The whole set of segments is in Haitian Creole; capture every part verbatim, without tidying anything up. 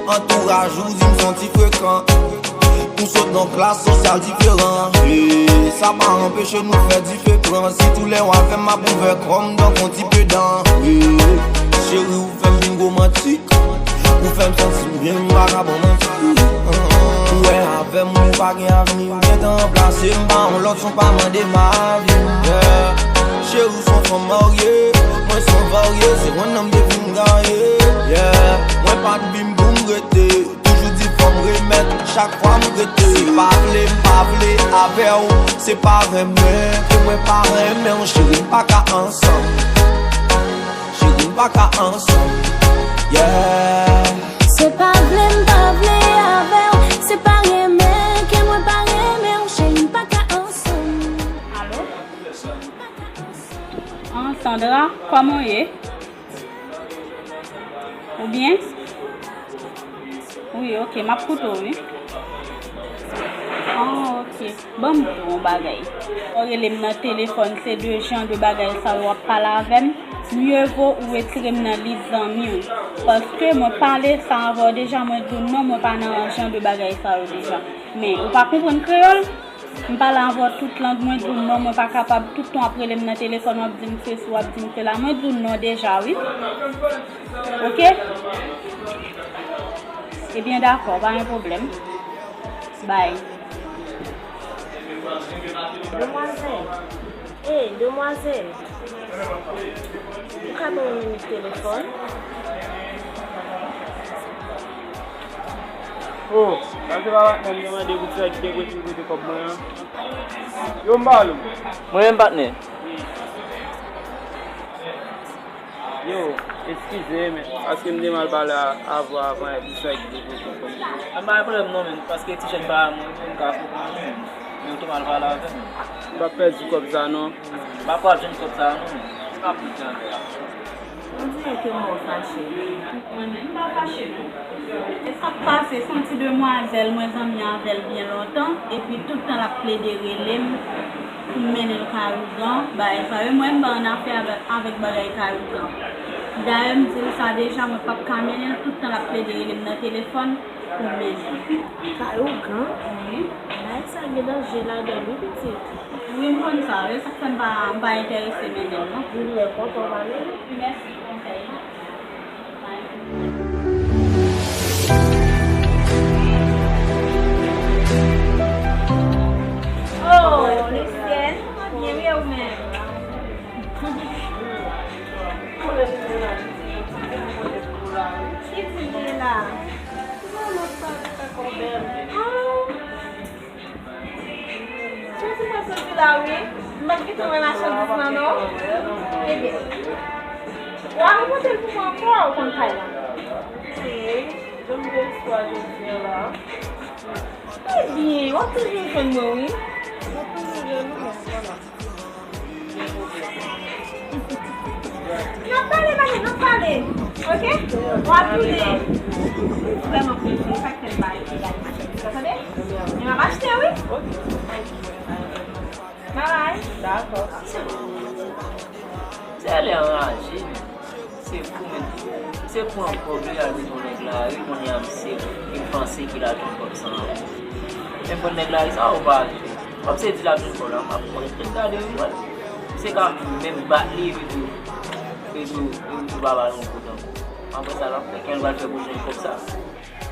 Antouraj ou di m son ti frekan. Nou sot nan klas sosyal diferan. E sa pa anpeche nou fè dife pran. Si tou lè w avè m, m ap ouvè kò m tankou yon ti pedan. E cheri, ou fè m vin romantik. Ou fè m santi m byen, m pa ka ban manti. Ou wè avè m, ou pa gen avni, ou gentan ranplase m pa yon lòt, son pa mande m avi. Yeah. Cheri, ou son fanm marye, mwen son varye, se yon nonm depi m gaye. Yeah. Mwen pa t vin pou m rete. Toujou di fò m remèt, chak fwa m rete. Se pa vle, m pa vle avè w. Se pa renmen ke mwen pa renmen w, cheri, m pa ka ansanm. Cheri, m pa ka ansanm. Yeah. Se pa vle, m pa vle avè w. Se pa renmen ke mwen pa renmen w, cheri, m pa ka ansanm. Alo? Ah, Sandra, kòman w ye? Ou byen? Wi, ok, m ap koute w, wi. Ah, ok. Ban m di w yon bagay. Ou rele m nan telefòn, se de jan de bagay sa yo w ap pale avè m. Mye vo ou retire m nan lis zanmi w. Paske mwen pale sa avè w deja, mwen di w non, mwen pa nan jan de bagay sa yo deja. Men, ou pa konprann kreyòl? M pale avè w tout lang, mwen di w non, mwen pa kapab. Tout tan w ap rele m nan telefòn, w ap di m sesi, w ap di m sela. Mwen di w non deja, wi. Ok? Ebyen, dakò, pa gen pwoblèm. Bay. Demwazèl. Ey, demwazèl. Ou ka ban m yon minit telefòn? Oh, sa se pa patnè m te mande pou ti sa ki te prete m prete kòb mwen an. Yo, m ba l ou. Mwen menm, patnè. Yo, eskize, men, paske m te mal pale avè w avan, e pou sa ki te prete m kòb mwen. A, pa gen pwoblèm non, men, paske ti jèn pa mwen, m ka konprann ou, men, men ou te mal pale avè m. M p ap pèdi kòb sa non. M pa kwè w ap jwenn kòb sa a non, men. M ap di anlè a. On dirait ke mò fache. Mwen menm, m pa fache non. E sa k pase, se yon ti demwazèl, mwen zanmi avè l byen lontan, epi tout tan l ap plede rele m pou m mennen l kay ougan, bagay sa yo. Mwen, m pa annafè avè-, avèk bagay kay ougan. Dayè, m di l sa deja, mwen p ap ka mennen l, tout tan l ap plede rele m nan telefòn. Ou menm. Kay ougan? Wi. Bagay sa gen danje ladan l wi pitit. Wi, m konn sa. E sa k fè m pa, m pa enterese mennen l non. Vin lè kontan w pa mennen l. Mèsi pou konsèy la. Oh, Lucienne, mwen byen wi, e ou menm? Ki di l ye la? Ti madanm sa li fè kò bèl. Ah! Cheri, mwen soti la wi. M pa t gentan wè machandiz lan non. Ebyen, w a repote l pou mwen ankò, ou konn kay la. Wi, jan m te espwa jodi a la. Ebyen, w ap toujou jwenn mwen wi. W ap toujou jwenn ou menm, vwala. N ap pale, pale, n ap pale. Ok? W ap tounen. Vrèman, pou mwen, sa k fè m pa rete gade machandiz la, tande? Men m ap achte, wi. Bye bye. Dakò. Misye lè anraje, men. Misye fou, men. Misye pran kòb li al met yon nèg lari, kounye a misye vin panse ke l al jwenn kòb sa ankò. Men pran nèg lari sa ou pa al jwenn. Kòm se di l ap jwenn kòb la, m ap mwen ret gade wi wè. Misye ka menm bat li epi tou, epi tou, epi tou pa ba l yon kout ankò. Apre sa l ap fè kè l pral fè pou jwenn kòb sa.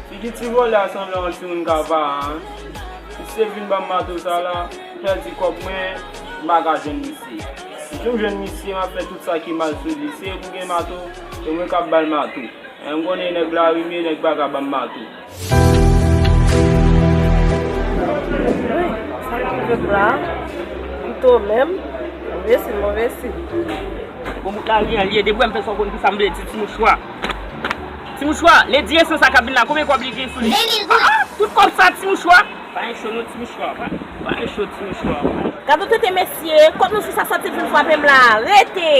Figi ti vòlè a sanble yon timoun k ap a a. Misye vin ban m mato sa la, m pèdi kòb mwen, m pa ka jwenn misye. Jou m jwenn misye, m ap fè tout sa ki mal sou li. Se pou gen mato, se mwen k ap ba l mato. E m konnen nèg lari m ye, nèg pa ka ban m mato. Wi, sa k rive m la, pito menm, move siy, move siy. Bon, bout lari an li ye, depi w wè m fè sa w konn ki sa m vle di, ti mouchwa. Ti mouchwa, Lady Essence sa k ap vin la, konbyen kòb li gen sou li? Ven mil goud. Ah, ah, tout kòb sa, ti mouchwa. Pa gen cho non, ti mouchwa, pa, pa gen cho, ti mouchwa, pa. Gad yon tenten mesye, kòb nou sou sa santi l vin frape m la, rete.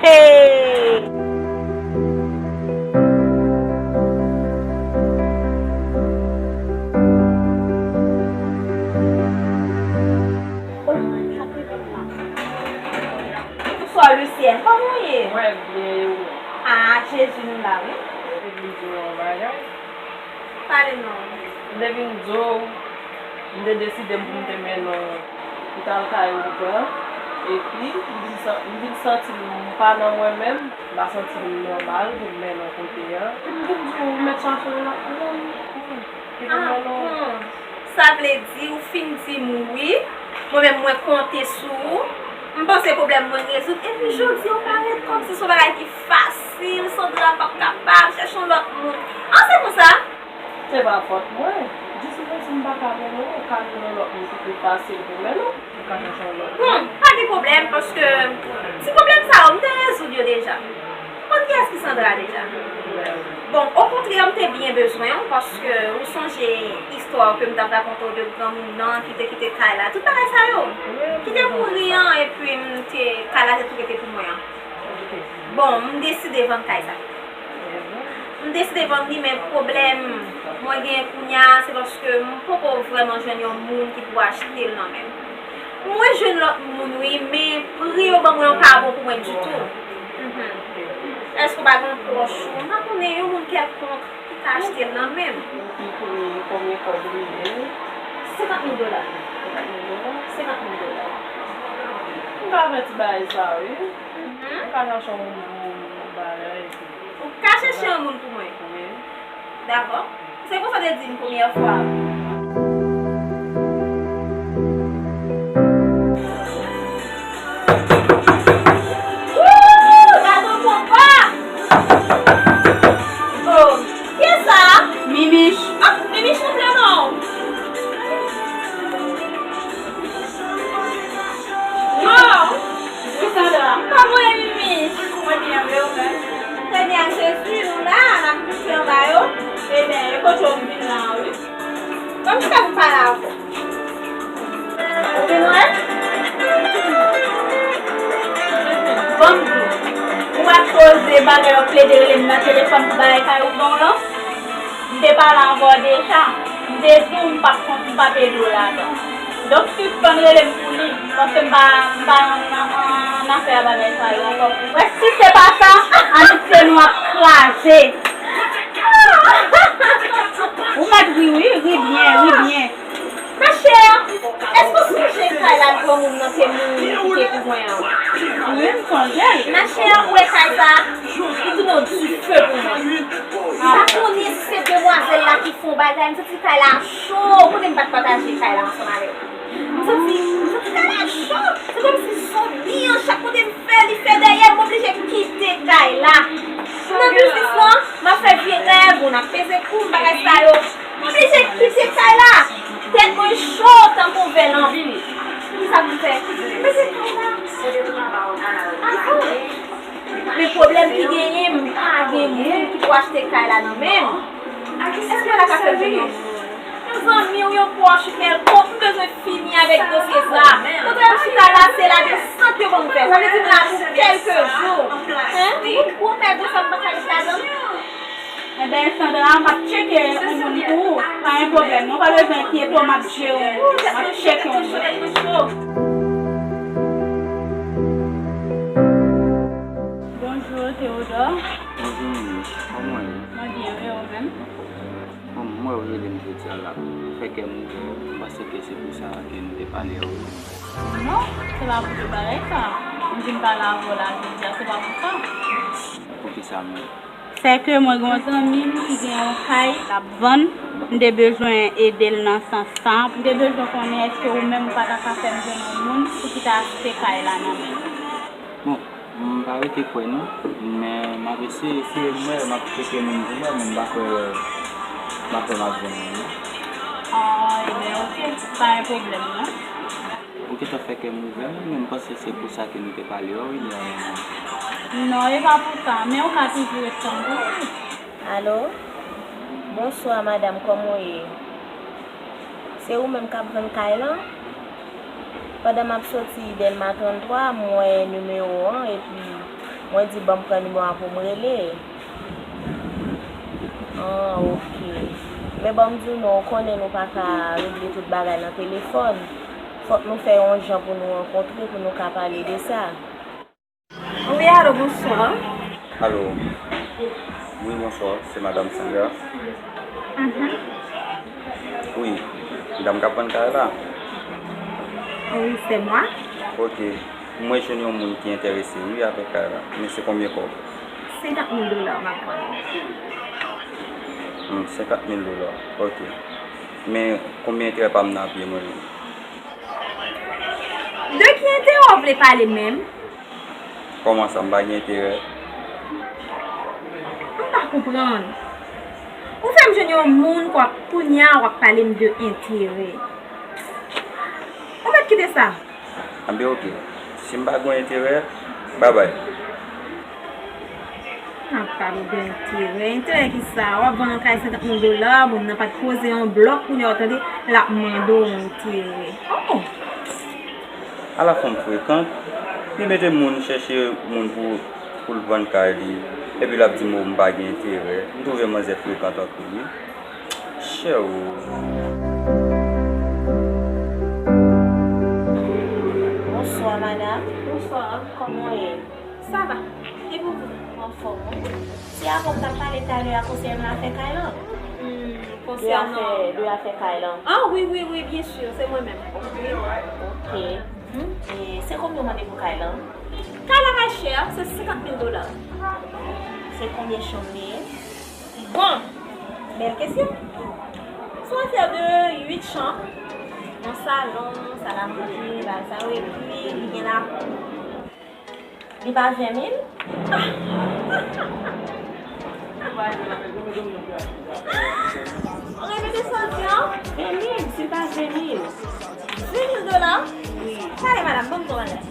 Hey. Bonswa, Lucienne. Kòman w ye? Mwen byen, e ou menm? Ah, Jezi nou la, wi. Epi m di w yon bagay. Pale non. M te vin di w, m te deside m pou m te mennen w pou t al kay Ogan. Epi, m vin san- m vin santi m pa nan mwen menm, m pa santi m nòmal pou m mennen w kote a. M vin di w, m mèt chache yon lòt moun. Ki pou Ah, mennen w. bon. Sa vle di, ou fin di m wi. Mwen menm, mwen konte sou ou. M panse pwoblèm mwen rezoud. Epi jodi a, ou parèt kòmsi se yon bagay ki fasil. Sandra p ap kapab chèche yon lòt moun. An, se konsa? Se pa fòt mwen. Jis mwen, si m pa ka mennen w, ou ka jwenn yon lòt moun ki pi fasil pou mennen w. Ou ka chèche yon lòt moun. Bon, pa gen pwoblèm, paske ti pwoblèm sa yo, m te rezoud yo deja. Konn kiyès ki Sandra deja? Bon, okontrè, m te byen bezwen w, paske ou sonje istwa ke m t ap rakonte w de granmoun nan ki te kite kay la, tout bagay sa yo. Ki te mouri an, epi m te, kay la te tou rete pou mwen an. Bon, m deside vann kay sa. M deside vann li, men pwoblèm mwen genyen kounye a, se paske m poko vrèman jwenn yon moun ki pou achte l nan men m. Mwen jwenn lòt moun wi, men pri yo ban mwen an pa bon pou mwen ditou. Mhm. Èske w pa gen yon pwòch ou, m pa konnen, yon moun kèlkonk ki ka achte l nan men m? Epi konbyen, konbyen kòb li ye? Senkant mil dola. Senkant mil dola? Senkant mil dola. M ka fè ti bagay sa wi. Mhm. M ka chache yon moun pou bagay. Ou ka chèche yon moun pou mwen? Wi. Dakò. Se konsa w te di m premyè fwa. Wouy! Gade yon konpa! Oh, kiyès sa? Mimich. Ah, Mimich, montre non. Non. Wi, Sandra. Kòman w ye, Mimi? Mwen byen, e ou menm? Trè byen, Jezi, nou la, n ap kouche anba yo. Ebyen, e kote w m vin la a, wi. Ban m chita pou m pale avè w. Ou vin wè? Ban m di w. Ou ap poze bagay, w ap plede rele m nan telefòn pou bagay kay ou ban w lan? M te pale avè w deja. M te di w m p ap kont, m p ap ede w ladan. Donk, sispann rele m pou li, paske m pa, m pa nan, nan, nan afè a bagay sa yo ankò. Wè, si se pa sa, annik se nou ap kraze. Ou mèt ri, wi, ri byen, ri byen. Machè, èske w sonje kay la granmoun nan te mouri kite pou mwen an? Wi, m sonje l. Machè, ou wè kay sa? Li tounen yon dife pou mwen. M pa konnen si se demwazèl la ki fè yon bagay, m santi kay la cho, kote m pa t pataje kay la ansanm avè w. M santi, m santi kay la cho, se kòmsi zonbi an, chak kote m fè, li fè dèyè m, m oblije kite kay la. M nan biznis lan, m ap fè vye rèv, moun ap peze kou m, bagay sa yo. M oblije kite kay la. Tèt mwen cho tankou vè nan vin. Kisa pou m fè? M mete kay la. Avan. Men pwoblèm ki genyen, m pa gen moun ki pou achte kay la nan men m. Èske w la ka fè m jwenn yon moun? Yon zanmi w, yon pwòch ou kèlkonk, m bezwen fini avèk dosye sa. Kontrè m chita la, se ladan sant yo ban m fè. Sa vle di m la pou kèlke jou. Hein? Yon gwo kay konsa m pa ka ret ladan l? Enben, Sandra, m ap tcheke yon moun pou ou. Pa gen pwoblèm, non, pa bezwen enkyete w, m ap jere w. M ap tcheke yon moun. Bonjou, Théodore. Bonjou, Mimi. Kòman w ye? Mwen byen, e ou menm? Bon, m wè w rele m jodi a la. Fè kè m ouvè, m panse ke se pou sa ke nou te pale a wi. Non, se pa pou tout bagay sa. M vin pale avè w la jodi a, se pa pou sa. Poukisa menm? Sèke mwen gen yon zanmi m ki gen yon kay l ap vann. M te bezwen ede l nan sans sa. M te bezwen konnen èske ou menm ou pa ta ka fè m jwenn yon moun pou ki ta achte kay la nan men l. Bon, m pa rete kwè non, men m ap eseye, si m wè, m ap tcheke moun pou mwen, men m pa kwè, m pa kwè m ap jwenn moun non. Ah, ebyen, oke, pa gen pwoblèm non. Ou gentan fè kè m ouvè, mwen menm m panse se pou sa ke nou te pale a wi dènyèman. Non, e pa pou sa, men ou ka toujou ret tann pou mwen. Alo? Bonswa madanm, kòman w ye? Se ou menm k ap vann kay lan? Pandan m ap soti Dèlma tranntwa, m wè nimewo an, epi mwen di ban m pran nimewo a pou m rele. Ah, oke. Men ban m di w non, ou konnen nou pa ka regle tout bagay nan telefòn. Fòk nou fè yon jan pou nou rankontre, pou nou ka pale de sa. Wi, alo, bonswa. Alo. Wi, bonswa, se madanm Sandra. Mhm. Wi, dam k ap vann kay la. Oui, c'est moi. Ok. Mwen jwenn yon moun ki enterese, wi, avèk kay la. Men se konbyen kòb? Senkant mil dola m ap vann. Hmm, senkant mil dola. Ok. Men konbyen enterè pa m nan ap ye mwen menm? De ki enterè w vle pale menm? Kòman sa, m pa gen enterè? M pa konprann. Ou fè m jwenn yon moun, kwa, kounye a w ap pale m de enterè. Ou mèt kite sa. Anben, ok. Si m pa gen enterè, babay. N ap pale de enterè. Enterè ki sa? W ap vann yon kay senkant mil dola, moun nan pa t poze yon blòk, kounye a w tande l ap mande w enterè. Oh! Ala fanm frekan. Li mete moun chèche moun pou, pou l vann kay li. Epi l ap di m, "Oh, m pa gen enterè." M twouve manzè frekan tankou li. Chè o. Bonswa, madanm. Bonswa. Kòman w ye? Sa va. E pou ou? Anfòm, wi. Se avè w m t ap pale talè a konsènan afè kay lan. Hmm, konsènan. De afè, de afè kay lan. Ah, wi, wi, wi, byen si, se mwen menm. Ok. Ok. Hmm? E se konbyen w mande pou kay lan? Kay la pa chè, se senkant mil dola. Se konbyen chanm li ye? Bon, bèl kesyon. Se yon afè de uit chanm. Yon salon, sal a manje, bagay sa yo, epi li gen lakou. Li pa ven mil? Repete sa w di an? Ven mil, si l pa ven mil. Ven mil dola? Wi. Tande, madanm, ban m di w yon bagay.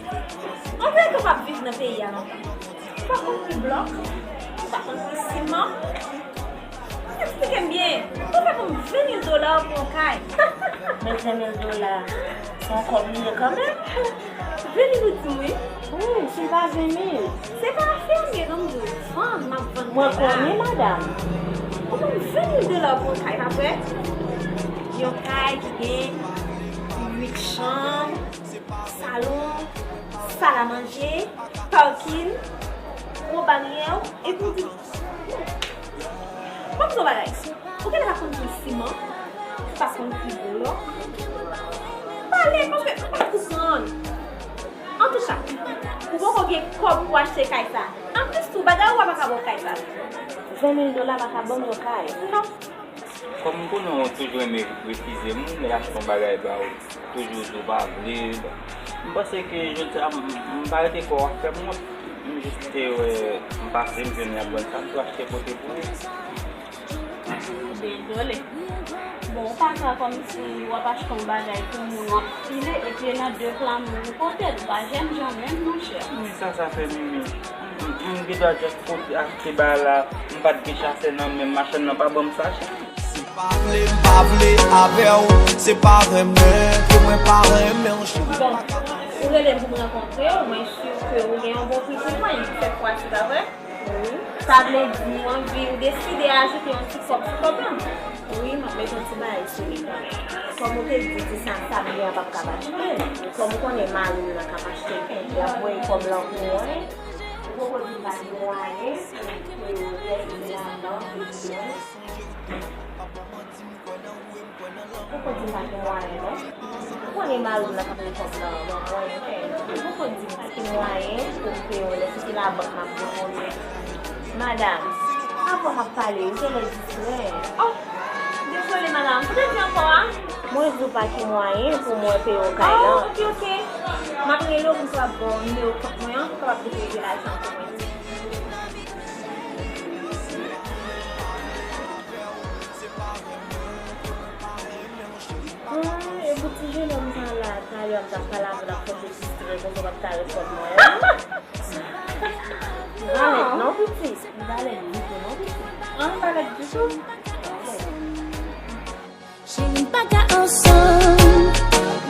Antanke w p ap viv nan peyi a lontan, ou pa konn pri blòk, ou pa konn pri siman. Eksplike m byen. Ou fè pou m ven mil dola pou yon kay. Men ven mil dola, se yon kòb li ye kanmenm. Ven mil ou di m, wi. Wi, si l pa ven mil. Se pa afè m ye, ban m di w. Vann, m ap vann kay la. Mwen konnen, madanm. Ou ban m ven mil dola pou yon kay, pa vre? Yon kay ki gen uit chanm, salon, sal a manje, pakin, gwo baryè, epi w di m, Ban m di w yon bagay. Ou genlè pa konn pri siman, ou pa konn pri blòk. Pale, paske m pa konprann. Antouka, ou poko gen kòb pou achte kay sa. Anplis tou, bagay ou a pa ka ba w kay sa. Ven mil dola pa ka ban m yon kay. Non. Kòm m konnen w toujou renmen refize moun lè y ap fè yon bagay ba w. Toujou di w pa vle. M panse ke jodi a, m, m pa rete kwè w ap fè m wont. M jis te wè, m pase, m jwenn y ap vann sa, m tou achte pote pou ou. Dezole. Bon, ou pa ka kòmsi w ap achte yon bagay pou moun w ap file, epi e nan de pla moun ou pote l. Ou pa jènjan menm, monchè. Men sa, sa fè Mimi. M, m, m gen dwa just pote, achte bagay la, m pa t gen chasè nan men m, machann nan pa ban m sachè. Si pa vle, m pa vle avè w, se pa renmen ke mwen pa renmen w, cheri. Bon, ou rele m pou m rankontre w, mwen si ke ou gen yon bon pri pou mwen, sèt fwa si, pa vre? Wi. Sa vle di, ou anvi, ou deside ajoute yon ti kòb sou kòb lan? Wi, m ap mete yon ti bagay sou li kanmenm. Kòm ou te di, ti sa, sa m gen an p ap kab achte l. Kòm ou konnen mari m nan k ap achte pen, l ap voye kòb lan pou mwen. Ou poko di m pa gen mwayen pou, pou rete ladan, pou di mwen. Ou poko di m pa gen mwayen, non? Ou konnen mari m nan k ap voye kòb lan ban mwen, wi. Ou poko di m pa gen mwayen pou m peye w lè si se labank m ap depoze. Madanm, avan m ap pale, ou genlè distrè. Oh, dezole, madanm. Ou te di ankò a? Mwen di w pa gen mwayen pou mwen peye w kay lan. Oh, ok, ok. M ap rele w pou m kapab ba w nimewo kont mwen an, pou w kapab depoze lajan pou mwen. Ah, e pou ti jenòm sa la, talè m t ap pale avè l, l ap fè w te distrè, konsa w pa t ka reponn mwen. M pa lèd non, pitit. M pa lèd ditou non, pitit. Ah, m pa lèd ditou. Cheri, m pa ka ansanm.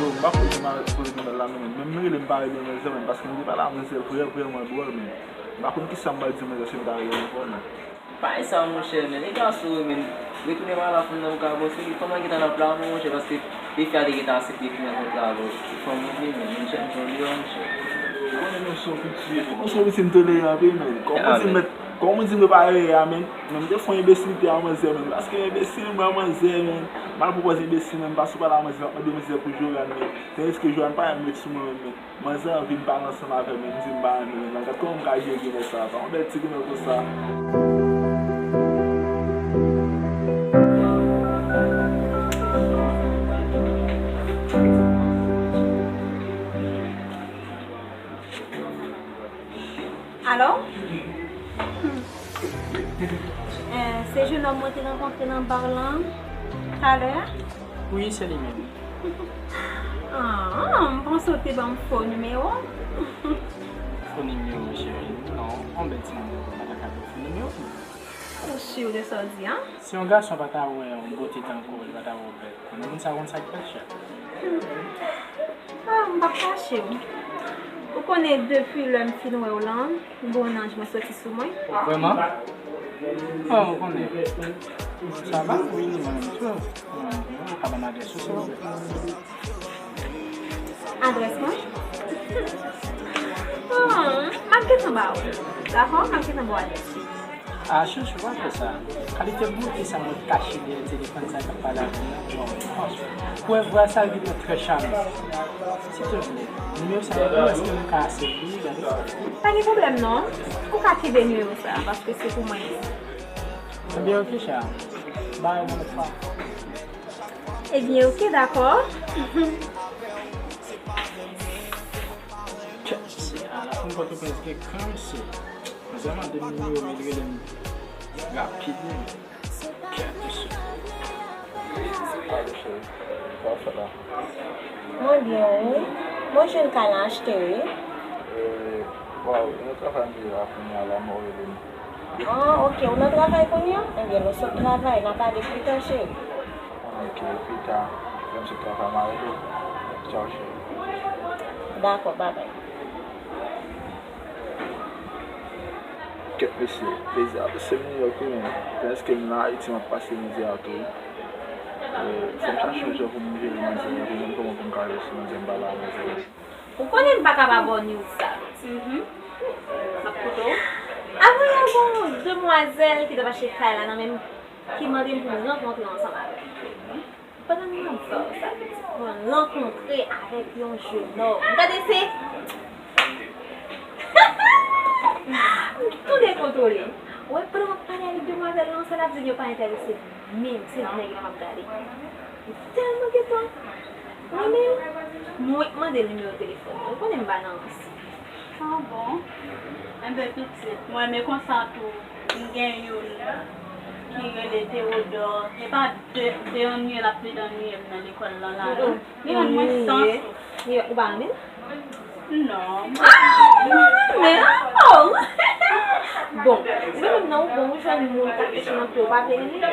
Yo, m pa kwè ke m arete koze nouvèl la non, men menm rele m pa rele mezanmi, paske m te pale a manzè vrè, vrèman dwòl, men m pa konn kisa m pral di manzè si m ta rele ankò non. Pa gen sa, monchè, men e gason wi, men retounen mal a fanm nan pou ka bon, se li fanm nan gentan nan pla, monchè, paske defi a te gentan aksepte fin rankontre avè w. Se fanm ou ye, men, monchè, m pran deyò, monchè. Ou konnen nou se yon piti, nou se yon piti, m toleran anpil, men kòm ou di m mèt Kòman di m yo pa rele a, menn? Men m te fè yon enbesilite a manzè, menn. Paske enbesil, mwen, manzè, menn. M al pwopòz enbesil, menn. M pa sou pale a manzè, m ap mande manzè pou Joanne, menn. Tandiske Joanne pa janm ret sou mwen, menn. Manzè anvi m pale ansanm avè l, menn. M di m pa renmen, menn. Gad kòman m ka jere grenn sa. Pa yon bèl ti grenn konsa. Alo? Eh, se jennonm mwen te rankontre nan bar lan talè a? Wi, se li menm. Ah, m panse w te ban m fo nimewo. Fo nimewo, cheri? Non, yon bèl timoun, mwen pa ta ka ba w fo nimewo. Ou si de sa w di a? Si yon gason pa ta wè yon bote tankou w, li pa ta wè w bèl. Konnen moun sa konn sa k fèt, chè. Ah, m p ap kache w. Ou konnen depi lè m fin wè w lan, yon bon anj mwen soti sou mwen. Vrèman? Ah, ou konnen. Sa va? Wi, mwen menm tou. Ou ka ban m adrès ou, silvouplè? Adrès mwen? Ah, m ap gentan ba w. Dakò? M ap gentan ba w adrès. Ah, chouchou, pa fè sa. Kalite boute sa mwen kache dèyè telefòn sa k ap pale avè m nan? Bon, franchman. Pou wè vwa sa, li trè chame. Silvouplè, nimewo sa, mwen èske mwen ka sèvi, gade? Pa gen pwoblèm non. Ou ka kenbe nimewo sa, paske se pou mwen li ye. Ebyen, oke, chè. Bay mwen lòt fwa. Ebyen, oke, dakò. Kèt, mesye, a la fin Pòtoprens gen kran, mesye. Mwen sèlman de nimewo, men li rele m rapid, wi. Kèt, mesye. Alo, cheri. Sa w fè la? Mwen byen, wi. Mwen jwenn kay la achte, wi. E, waw, yon travay m te la kounye a la, mwen rele m. Ah, ok, ou nan travay kounye a? Ebyen, nou sot travay, n a pale pita, cheri. Ok, pita, lè m sot travay, m a rele w. Tchaw, cheri. Dakò, babay. Kèt mesye, plezi a pase m New York wi, men prèske m nan Ayiti, m ap pase mizè a tou wi. E, fò m chache yon jan pou m jere manzè a, pou m konn kòman pou m ka resi manzè, m pale a manzè a. Ou konnen m pa ka pa ba w news sa. Mhm. M ap koute w. Avan yè, gen yon demwazèl ki t ap achte kay la nan men m, ki mande m pou m rankontre ansanm avè l. Pandan m nan bar sa, pitit mwen rankontre avèk yon jennonm. Gade se, m tou dekontwole. Ou wè, pandan m ap pale avèk demwazèl lan, sa l ap di m yo pa enterese m menm, se nèg la m ap gade. Li tèlman gentan renmen m, mwen k mande l nimewo telefòn li. Ou konnen m pa nan ransi. Ah bon? Enben pitit, mwen renmen konsa tou. M gen youn ki rele Tewodò. E pa de, de annuiye l ap plede annuiye m nan lekòl lan la non. Li rann mwen san sou. Li, ou pa renmen l? Non. Ah, mwen renmen l ankò. Bon, ou menm nan ou bon, ou jwenn moun k ap touche nan pye, ou pa vle renmen l.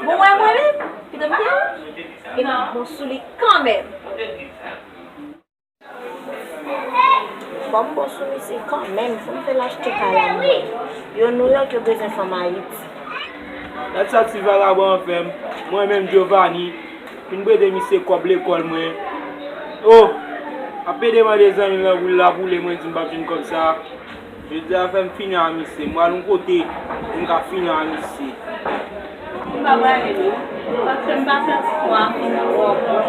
Bon, wè mwen menm, kite m te ou. E m ap bon sou li kanmenm. Fò m bon sou misye kanmenm, fò m fè l achte kay la mwen. Yo Nouyòk, yo bezwen fanm Ayiti. Gad sa ti vagabon an fè m. Mwen menm, Giovanni, fin prete misye kòb lekòl mwen. Oh! Ap pede mande zanmi l nan pou l la boule mwen, di m p ap jwenn kòb sa. Jodi a fè m fini a misye, m pral yon kote pou m ka fini a misye. M pa prale non, paske m pa santi kò a fini twò bon.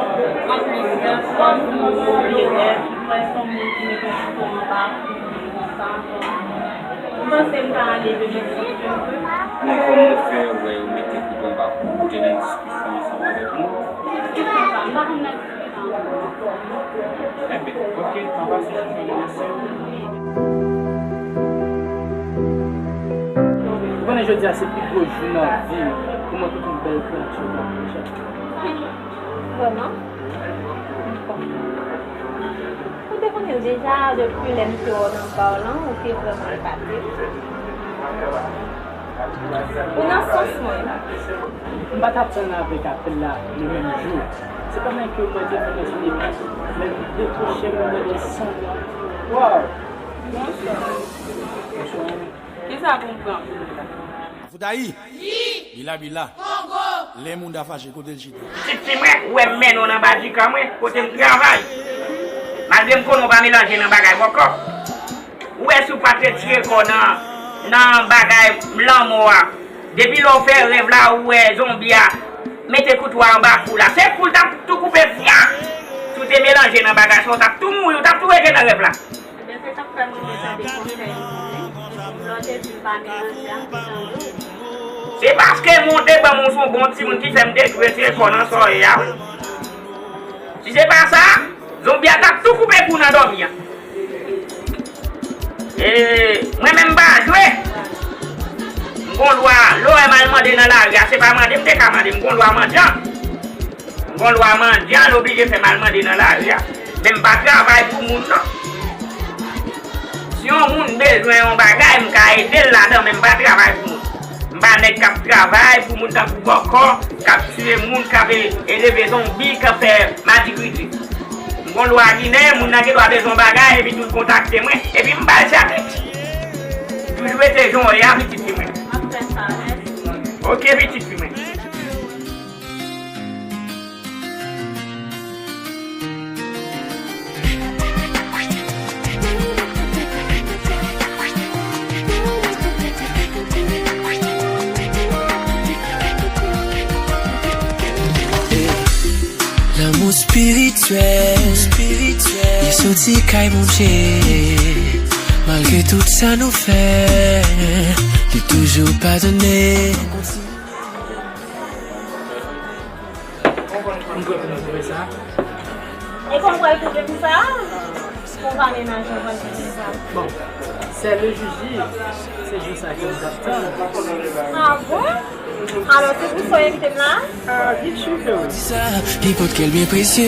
Anplis, dèfwa m tou oblije wè, m wè se yon moun ki mete kouto anba kou m konsa. Ou panse m ka ale demen si Dye vle? Men kòman w fè wè yo mete kouto anba kou w? Ou te nan diskisyon ansanm avèk moun? Diskisyon sa, m pa konn nan diskisyon. Enben, oke, tan pase, chouchou, nou mèsi. Ou konnen jodi a se pi gwo jou nan vi m pou mwen kote yon bèl kreyati w ap fè. Vrèman? Bon. Ou te konnen l deja depi lè m te wè w nan bar lan, ou te vrèman epate. Ou nan sans mwen. M pa t atann avèk apèl la le menm jou. Se pa nan ke mwen te fè nan sou depi, men dekwoche mwen mande san. Waw! Bonswa. Bonswa. Kisa pou m pran pou nou la? Afoutayi! Bila bila! Kongo! Lè moun ta fache, kote l chita? Pitit fi mwen, ou wè m mennen w nan badikan mwen, kote m travay. Malgre m konnen w pa melanje nan bagay bòkò. Ou wè si w pa t retire kò w nan Nan bagay lanmò a. Depi lè w fè rèv la, ou wè zonbi a mete kouto a anba kou la. Se kou l t ap tou koupe fya. Si w te melanje nan bagay sa, w t ap tou mouri, w t ap tou rete nan rèv la. Ebyen, se sa k fè mwen te tande konsèy ou wi. Lè w te di m pa melanje a, m te tande w. Se paske mwen te ban mwen se yon bon timoun ki fè m te tou retire kò nan sa w ye a wi. Si se pa sa, zonbi a t ap tou koupe kou nan dòmi an. E, mwen menm m pa jwe. M gon dwa, lè w wè m al mande nan lari a, se pa mande m te ka mande, m gon dwa mandyan. M gon dwa mandyan, l oblije fè m al mande nan lari a. Men m pa travay pou moun, non. Si yon moun bezwen yon bagay, m ka ede l ladan, men m pa travay pou moun. M pa nèg k ap travay pou moun tankou bòkò, k ap tiye moun, k ap e, e leve zonbi, k ap fè madigridi. M gon lwa ginen, moun nan gen dwa bezwen yon bagay, epi tou l kontakte mwen, epi m ba l sèvis. Toujou rete jan w ye a, pitit fi mwen. M ap fè sa, mèsi. Oke, pitit fi mwen. Lanmou spirityèl, li soti kay Bondye. Malgre tout sa nou fè, li toujou padone. M prè pou nou twouve sa. E kòman pral twouve pou sa? Pou pa menaj mwen pral twouve sa. Bon, c'est le jour J, se jou sa ke m t ap tann. Ah bon? Alò, se pou sa w envite m la? Ah, byen si, freo. Di sa, li pote kè l byen presye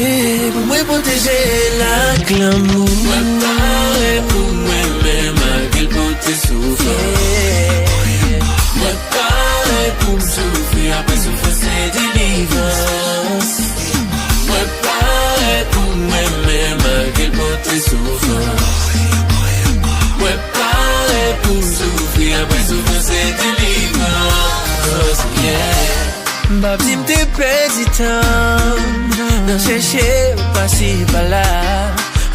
pou mwen pwoteje l ak lanmou. Mwen pare pou mwen menm malgre l pote soufrans. Mwen pare pou m soufri, apre soufrans se delivrans. Mwen pare pou mwen menm malgre l pote soufrans. Mwen pare pou m soufri, apre soufrans se delivrans. Yeah. M p ap di m te pèdi tan nan chèche w pase pa la.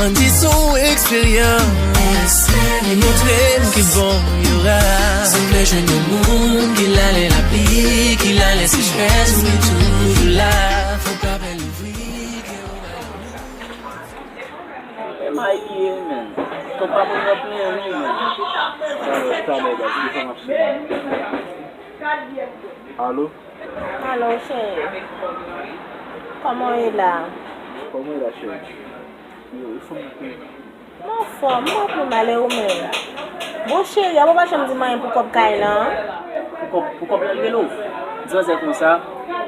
Ann di se yon eksperyans ki montre m ki bon yo ra. Si w vle jwenn yon moun ki lalè lapli, ki lalè sechrès, ou li toujou la. Fòk w ka fè louvri kè w bay. E may li ye, men. Ton pa pou nan plen, wi, men. Talè, talè, baz, ki sa m ap chèche? Alo? Alo, cheri. Kòman w ye la? Kòman w ye la, cheri? Yo, e fanm nan ki... M anfòm, m pa pi mal, e ou menm? Bon, cheri, a, ou pa janm di m anyen pou kòb kay la, an? Pou kòb, pou kòb la, l rele w? Di manzè konsa,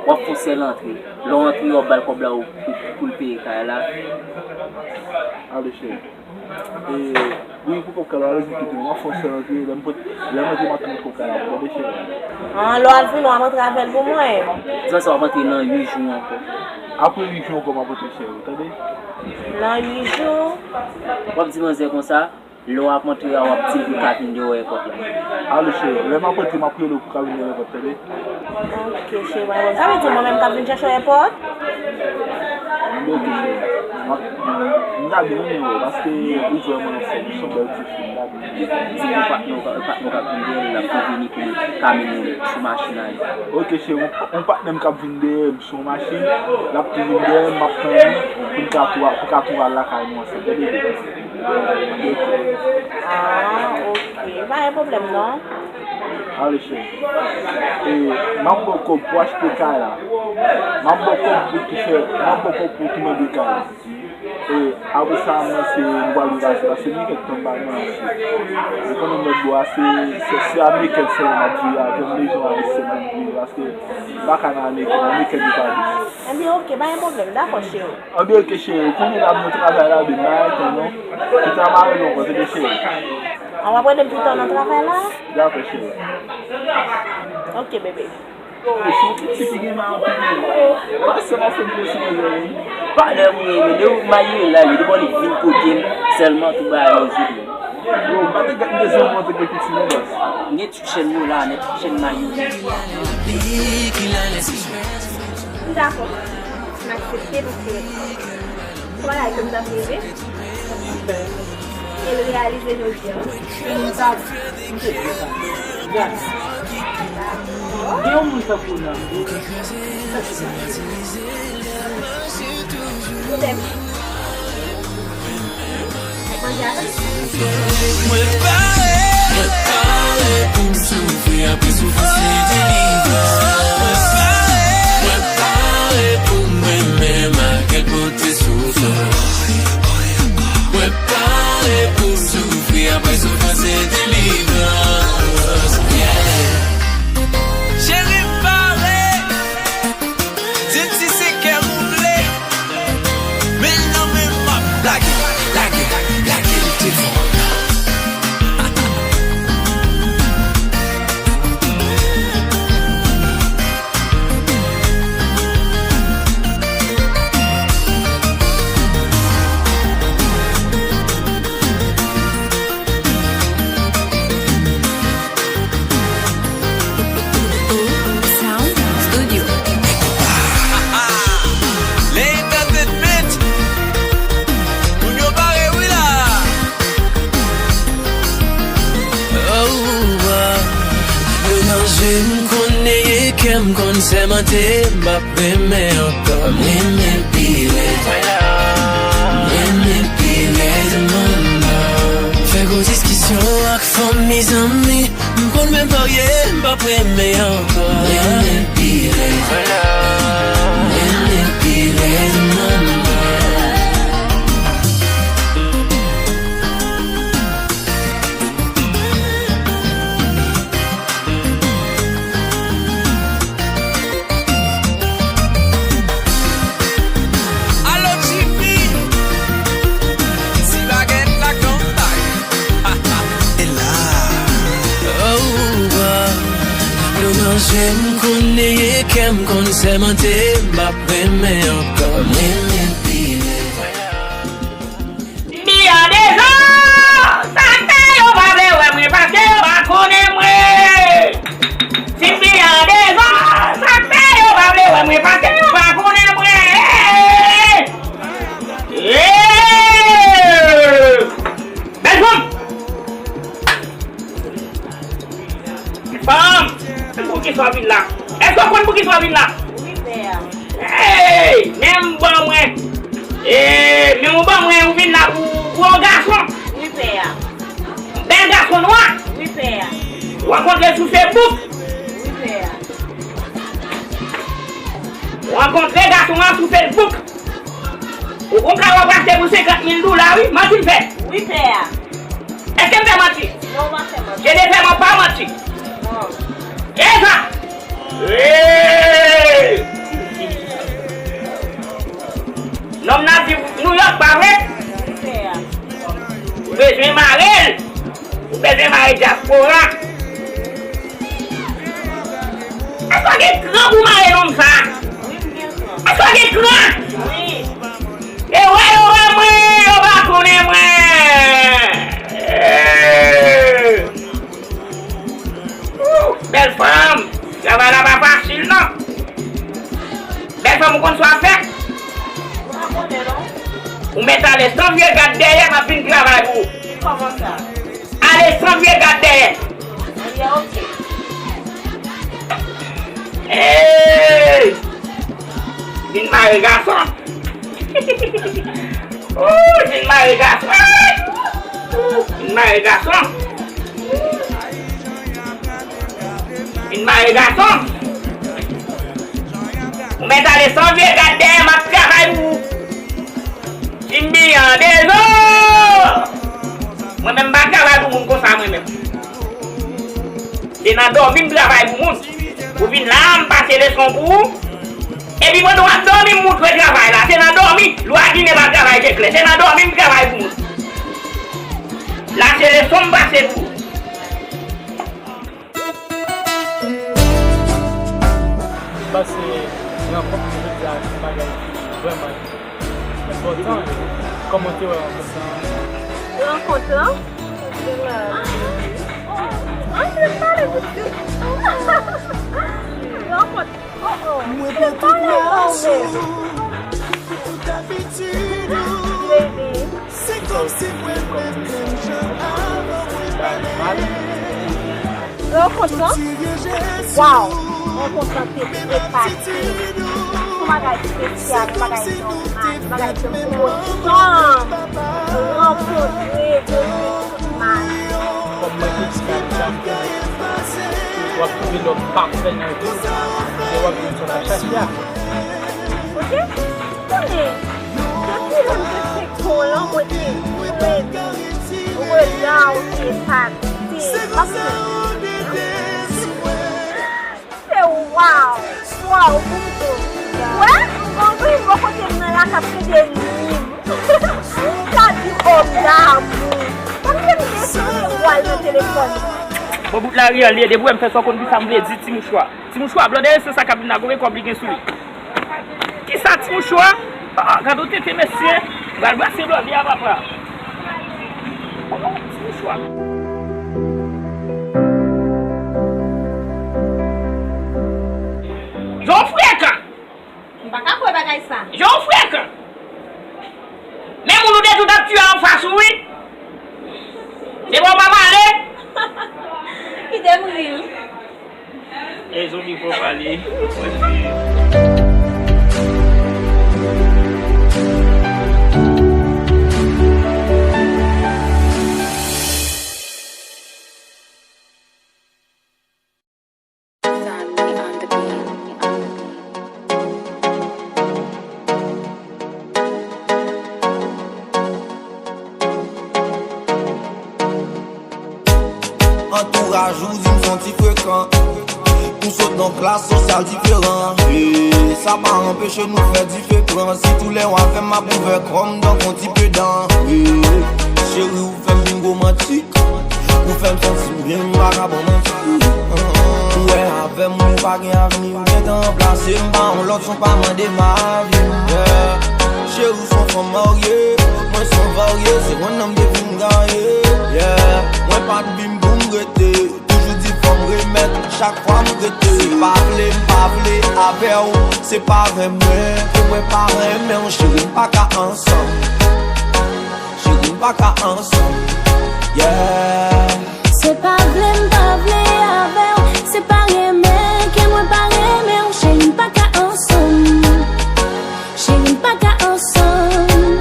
w ap fè yon sèl antre. Lè w antre, w ap ba l kòb la pou, pou, pou l peye kay la. Ale, cheri. E, wi, pou kòb kay la, ale, vin kite m. W ap fè yon sèl antre, lè m pot-, lè m antre, m ap tounen kòb kay la pou tande, cheri. An, lè w al vini, w ap antre avè l pou mwen. Di manzè w ap antre nan uit jou ankò. Apre uit jou ankò, m ap antre, cheri, tande? Nan uit jou? W ap di manzè konsa, lè w ap antre a, w ap di l pou l ka vin dèyè pòt la. Ale, cheri, lè m ap antre, m ap rele w pou w ka vin dèyè pòt, tande? Ok, cheri, mwen menm. Sa vle di mwen menm k ap vin chèche w èpòt? Anben, ok, cheri. M ap, m gade nimewo w, paske ou vrèman anfòm, ou se yon bèl tifi, m gade. Di pou patnè w, patnè w k ap vin dèyè l, l ap tou vini pou l ka mennen l sou machin la. Ok, cheri, yon, yon patnè m k ap vin dèyè m sou yon machin, l ap tou vin dèyè m, m ap tann li, pou n ka tou, pou n ka tou al lakay nou ansanm, tande, bebe? Ah, ok. Pa gen pwoblèm, non. Ale, cheri. E, m ap ba w kòb pou achte kay la. M ap ba w kòb pou tou fè, m ap ba w kòb pou tou mande kay la. E, apre sa, mwen se, nou pral viv ayiti, paske m gen kèk tan m pa gen ayiti. E pandan m lòt bò a, se, se, se amerikèn sèlman m ap viv avè m, lejon ayisyen m ap viv, paske m pa ka nan amerikèn, amerikèn yo pa dous. Ebyen, ok, pa gen pwoblèm, dakò, cheri. Anben, ok, cheri, kounye la m nan travay la, ebyen, m pa gen tan non. Tout a mare non, kote de cheri. An, w ap rele m toutan nan travay la? Dakò, cheri. Ok, bebe. Yo, si yon pitit ki gen may anpil, men. Pase m ap fè m plis mizè, wi. Pa lè mwen, men, de ou mayi la, li bon, li vin kote m, sèlman tou ba yo zye m. Yo, m pa te gad m te zanmi w te gen pitit, non, bòs. M gen tout chèn yo la, men tout chèn mayi yo. M dakò. M aksepte paske se yon bagay ke m t ap reve. E l reyalize jodi a. Moun sa, m te di sa. Gade. Gen yon moun tankou w nan. Koute m. Mwen pare, mwen pare pou m soufri apre soufrans se delivrans. Mwen pare, mwen pare pou m renmen malgre pote soufrans. Mwen pare pou m soufri apre soufrans se delivrans. Yeah. Cheri m pare. Di m si se kè m ou vle. Men l nan men m, m ap lage, lage, lage l devan w. Sound Studio. Le Entertainment. Moun yo pare wi la. Oh, oh. Yo nan je m konnen e kè m konn sèmante m p ap renmen ankò. M renmen pi rèd. M renmen pi rèd manman. Fè gwo diskisyon ak fanmi zanmi. M konn menm parye m p ap renmen ankò. M renmen pi rèd. M renmen pi rèd manman. Alo Jimmy, ti bagèt la kanpay. E la. Oh, oh. Yo nan je m konnen e kè m konn sèmante m p ap renmen ankò. M renmen pi rèd. Biyadezò! Sa k fè yo pa vle wè mwen, paske yo pa konnen mwen. Ti biyadezò! Sa k fè yo pa vle wè mwen, paske yo pa konnen mwen. Hey! Hey! Bèl fanm! Fanm, poukisa w vin la? Èske w konn poukisa w vin la? Wi, pè a. Hey, men m ban mwen. Hey, men m ban mwen, ou vin la pou, pou yon gason. Wi, pè a. Bèl gason nwa. Wi, pè a. Ou rankontre l sou Facebook. Wi, pè a. Ou rankontre gason an sou Facebook. Ou gon kay w ap achte pou senkant mil dola, wi. Manti m fè? Wi, pè a. Èske m fè manti? Non, ou pa fè manti. Jennifer, mwen pa manti. Non. E sa? Hey! Nonm nan di New York, pa vre? Wi, pè a. Ou bezwen mare l. Ou bezwen mare dyaspora. Èske w gen kran pou mare nonm sa? Wi, m gen kran. Èske w gen kran? Wi. E wè yo wè mwen, yo pa konnen mwen. Hey! Ooh, bèl fanm, travay la pa fasil non. Bèl fanm, ou konn sa w ap fè? Ou mèt ale san vye gad dèyè, m ap vin travay pou ou. Kòman sa? Ale san vye gad dèyè. Ebyen, oke. Hey! Vin mare gason. Ooh, vin mare gason. Ooh, vin mare gason. Vin mare gason. Ou mèt ale san vye gad dèyè, m ap travay pou ou. Jimmy an dezò. Mwen menm m pa travay pou moun konsa mwen menm. Se nan dòmi m travay pou moun. Ou vin la, m pase leson pou ou. Epi pandan w ap dòmi, m moutre travay la. Se nan dòmi. Lwa Ginen pa travay, se klè. Se nan dòmi m travay pou moun. La, se leson m pase pou ou. Pase rankont jodi a se bagay ki vrèman enpòtan. Kòman w te wè rankont lan? Rankont lan? An, se pale tout. Rankont. Oh, oh. Mwen pran tout nasyon. Tout abitid ou. Baby. Se kòmsi mwen, mwen, mwen. Ou kontan? Waw! Mwen kontan, te epate. Yon bagay espesyal, yon bagay nòmal, yon bagay ke m kontan rankontre depi tout maten. Kòm mwen tout sa, sa m konnen. W ap twouve lòm pafè nan vi w, e w ap jwenn sa w ap chache a. Ok? Konnen, depi lè m te fenk wè w lan, mwen te fredi, rega w te epate. Paske se waw, waw, pou m di w. Wè, m konprann bò kote m nan la k ap plede nwi m. M ka di òm damou. Kòmsi m te sere wal nan telefòn. Bon, bout lari an li ye, depi w wè m fè sa, w konn kisa m vle di, ti mouchwa. Ti mouchwa, blòdè se sa k ap vin la, konbyen kòb li gen sou li? Kisa ti mouchwa? Ah, gade w tete mesye. Pral brase blòdè a papa. Oh, ti mouchwa. Jan w frekan! M pa ka kwè bagay sa. Jan w frekan! Men moun ou dejout ap tiye anfas ou wi. Se bon pa pale. Kite m ri wi. E zonbi fò pale. Mwen di. Antouraj ou di m son ti frekan. Ou sot nan klas sosyal diferan. E sa pa anpeche nou fè dife pran. Sitou lè w avè m, m ap ouvè kò m tankou yon ti pedan. E cheri, ou fè m vin romantik. Ou fè m santi m byen, m pa ka ban w manti. Ou wè avè m, ou pa gen avni. Ou gentan ranplase m pa yon lòt, son pa mande m avi m. Yeah. Cheri, ou son fanm marye, mwen son varye. Se yon nonm de vin gaye. Yeah. Mwen pa t vin pou m rete. Toujou di fò m remèt, chak fwa m rete. Se pa vle, m pa vle avè w. Se pa renmen, ke mwen pa renmen w, cheri, m pa ka ansanm. Cheri, m pa ka ansanm. Yeah. Se pa vle, m pa vle avè w. Se pa renmen, ke mwen pa renmen w, cheri, m pa ka ansanm. Cheri, m pa ka ansanm.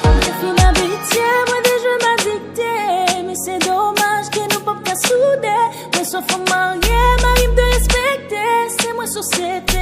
Mwen fin abitye, mwen deja m adikte. Men se domaj ke nou p ap ka soude. Mwen se yon fanm marye, mari m dwe respekte. Se mwen sosyete.